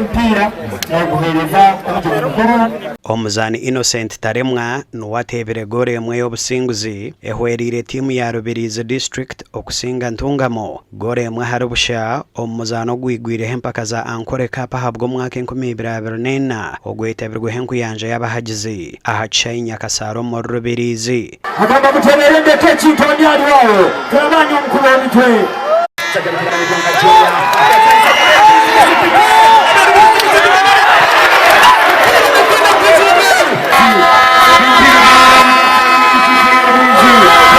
omupiira yaguheereza omugyenyi mukuru. Omuzaani Innocent Taremwa niwe ateebire goolo emwe y'obusinguzi ehwereire tiimu ya Rubirizi District okusinga Ntungamo goolo emwe ahari busha omu muzaano ogwigwireho empaka za Ankole Cup ahabw'omwaka 2024 ogwetabirweho enkuyanja y'abahagizi aha kishaayi Nyakasaara omuri Rubirizi. Agamba mutereere ndeke ekintu ondi ari aho turabaanya omukuba omitwe.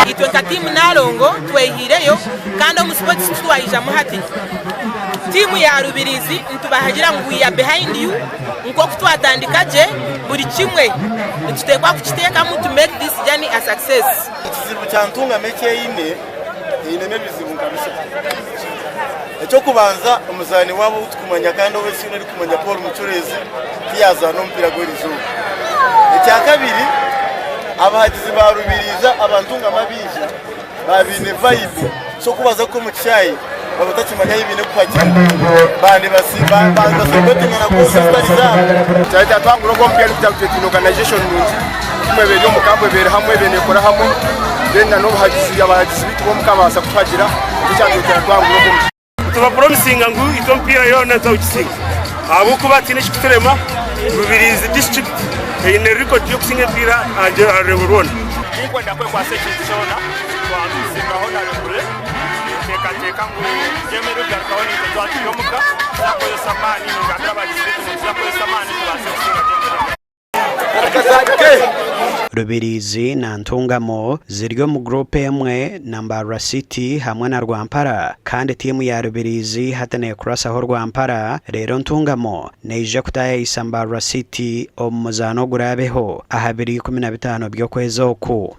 Itwe nka tiimu Nalongo twehiireyo kandi omu sports titwayijamu hati. Tiimu ya Rubirizi nitubahagira ngu we are behind you nk'oku twatandika gye buri kimwe nituteekwa kukiteekamu to make this journey a success. Ekizibu kya Ntungamo eki eine, einemu ebizibu nka bishatu. Eky'okubanza, omuzaani waabo ou tukumanya kandi ou ensi yoona erikumanya Paul Mucureezi tiyazaana omupiira gw'erizooba. Ekyakabiri, abahagizi ba Rubirizi aba Ntungamo abaija baaba baine vibe so ku baza kuhika omu kishaayi baba batakimanya ahu baine kuhagira baani basereburetinga na goozi ezitari zaabo. Kyaba kyatwangura ogwo omupiira nikugira ngu twine organization nungi, tiimu eba eri omu kampu eba eri hamwe eba nekora hamwe then na n'obuhagizi abahagizi baitu b'omuka babaasa kutuhagira nikyo kyatureetera twangura ogwo omupiira. Nitubapuromisinga ngu itwe omupiira yoona nitugisinga ahabw'okuba tihaine ekirikuturema. Rubirizi disiturikiti eine rekodi y'okusinga emipiira aha rurembo rwona. Tinkwenda kwekwatsa ekintu kyona, twatusingaho na Rugure. Ninteekateeka ngu geemu erikugarukaho naitwe twaba turi omuka, nituza kukozesa amaani, ningambira abagizi baitu ngu nituza kukozesa amaani tubaase kusinga geemu erikugarukaho. Rubirizi na Ntungamo ziri omu guruupu emwe na Mbarara City hamwe na Rwampara kandi tiimu ya Rubirizi hati neekurasaho Rwampara reero Ntungamo neija kutaayayisa Mbarara City omu muzaano oguraabeho aha biro 15 by'okwezi oku.